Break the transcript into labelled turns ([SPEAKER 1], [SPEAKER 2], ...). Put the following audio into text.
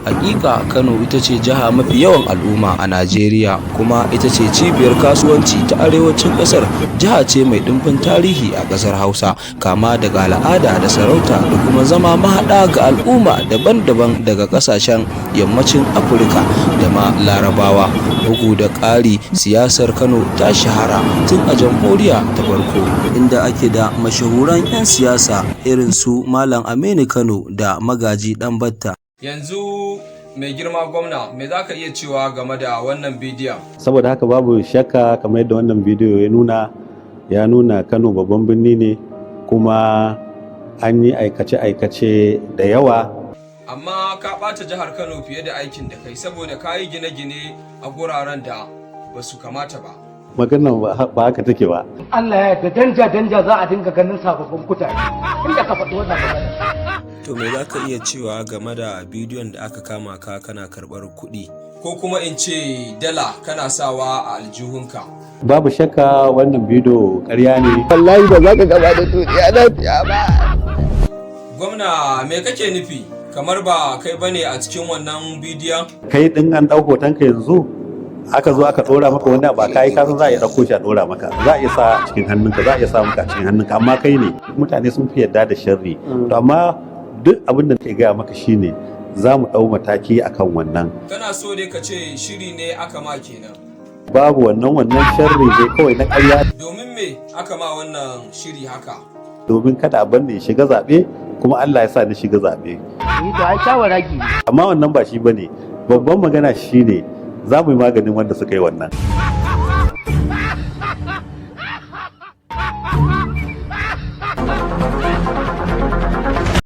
[SPEAKER 1] Hakika Kano ita ce jiha mafi yawan al'umma a Najeriya, kuma ita ce cibiyar kasuwanci ta arewacin ƙasar. Jiha ce mai ɗimbin tarihi a ƙasar Hausa, kama daga al'ada da sarauta da kuma zama mahaɗa ga al'umma daban-daban daga ƙasashen yammacin Afirka da ma Larabawa. Bugu da ƙari, siyasar Kano ta shahara tun a jamhuriya ta farko, inda ake da mashahuran 'yan siyasa irin su Malam Aminu Kano da Magaji Ɗanbatta.
[SPEAKER 2] Yanzu, mai girma gwamna, me za ka iya cewa game da wannan bidiyon?
[SPEAKER 3] Saboda haka, babu shakka, kamar yadda wannan bidiyo ya nuna, ya nuna Kano babban birni ne, kuma an yi aikace-aikace da yawa.
[SPEAKER 2] Amma ka ɓata jihar Kano fiye da aikin da kai, saboda ka yi gine-gine a guraren da ba su kamata ba.
[SPEAKER 3] Maganar ba haka take ba.
[SPEAKER 4] Allah ya yarda, danja danja za a dinga ganin sababbin kutare inda ka faɗi wannan magana.
[SPEAKER 1] To, me za ka iya cewa game da bidiyon da aka kama ka kana karɓar kuɗi,
[SPEAKER 2] ko kuma in ce dala, kana sawa a aljihunka?
[SPEAKER 3] Babu shakka wannan bidiyo ƙarya ne.
[SPEAKER 5] Wallahi ba za ka gaba da duniya lafiya ba.
[SPEAKER 2] Gwamna, me kake nufi? Kamar ba kai bane a cikin wannan bidiyon?
[SPEAKER 3] Kai din, an ɗau hotonka yanzu aka zo aka ɗora maka wani ba kai, ka san za a iya ɗauko shi a ɗora maka, za a iya sa cikin hannunka, za a iya sa maka cikin hannunka, amma kai ne. Mutane sun fi yarda da sharri. To, amma duk abin da ke gaya maka shine za mu ɗau mataki akan wannan.
[SPEAKER 2] Kana so dai ka ce shiri ne aka ma kenan?
[SPEAKER 3] Babu wannan. Wannan sharri ne kawai na ƙarya.
[SPEAKER 2] Domin me aka ma wannan shiri haka?
[SPEAKER 3] Domin kada a bar ni shiga zaɓe, kuma Allah ya sa ni shiga zaɓe.
[SPEAKER 4] Ni to ai shawara gi.
[SPEAKER 3] Amma wannan ba shi bane babban magana. Shine za mu yi maganin wanda suka yi wannan.